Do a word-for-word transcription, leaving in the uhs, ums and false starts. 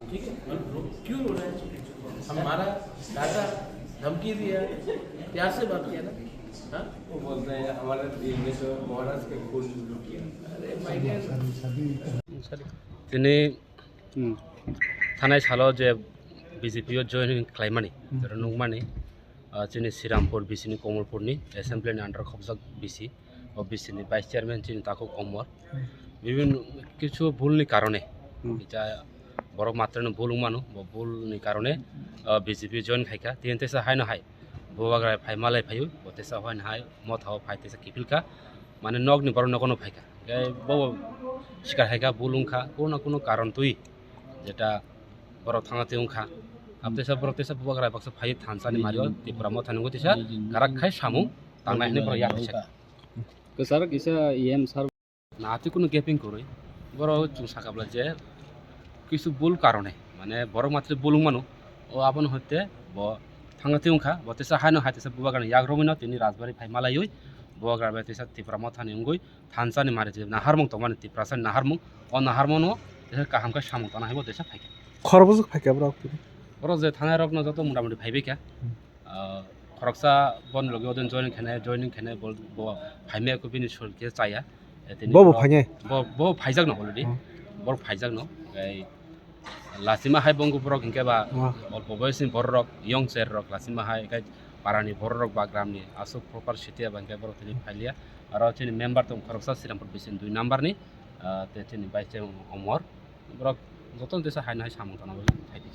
ठीक है, क्यों रो रहा है? हमारा दादा धमकी दिया, प्यार से बात किया ना। हाँ? वो बोलता है, हमारा दिल में तो महाराज के खून लुट गया। अरे भाई, tini thanai salo je B J P o join khlaimani, hmm, nukmani, ah, chini Srirampur B C ni Komolpur ni assembly ni under khobjak B C, o B C ni vice chairman chini Takhuk Omor. Hmm. Bibhinno kichu bhul ni karone, hmm, ja borok matrano bhul wngmano, bo bhul ni karone, ah, B J P join khaikha. Tini teisa haino hai Bubagra phai malai phaio, bo teisa haino hai motha o phai teisa kiphilkha, mane nokni borok nogono phaikha. Khe bo sikar haikha, bhul wngkha, kuno kuno karon twi jeta borok thangna twi wngkha. Abo teisa borok teisa Bubagra baksa phai thansa ni mario Tipra motha nungwi teisa karak khai samung tangnai hinwi borok yak kisa. Kwcharo kisa E M sir. Na twi kuno gaping kwrwi. Borok chwng sakha bwlai je kisu bul karone, mane borok matri bul wngmano. O abono hoite bo thangna twi wngkha, bo teisa haino hai teisa Bubagrani yak romwino tini Rajbari phai malaiwi Bubagra bai teisa Tipra mothani wngwi thansa ni mari je naharmung tongmani Tiprasa ni naharmung, o naharmung no teisa kaham khe samung tana hai bo teisa phaikha. Khorokbwswk phaikha borok tini? Borok je thanai rokno joto mota moti phaibaikha. Hmm. Ah, khoroksa boni logi odin joining khainai, joining khainai bo, bo phaimaya khe bini sul khe chaya. Eh, tini Bo bo borok phainai? Bo, bo phaijakno already. Hmm. Borok phaijakno. Tei lachima hai bo wngkha borok hinkhe ba, hmm, olpo boyosni borok rok, young cher rok lachima hai khe parani borok rok ba gramni aswk proper city aba hinkhe borok tini phailia. Aro chini member tong khoroksa Srirampur B C ni dui number ni, ah, tei chini vice chairman Omor. Borok jotono teisa haino hai samung tana bo phai di.